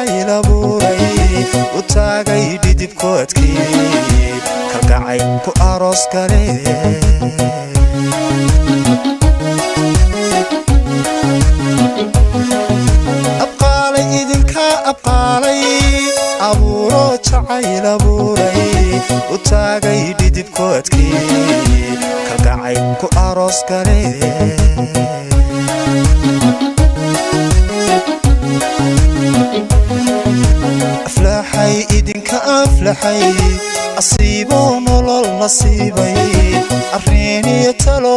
Jacayl abuuray, u taagay dhidibkoodkii, kalgacay ku aroos gale. Abqaalay idinka abqaalay, abuuro jacayl abuuray, u taagay dhidibkoodkii, kalgacay ku aroos gale. Aflaxay idinka aflaxay, asiiboo nolol nasiibay, arriniyo talo.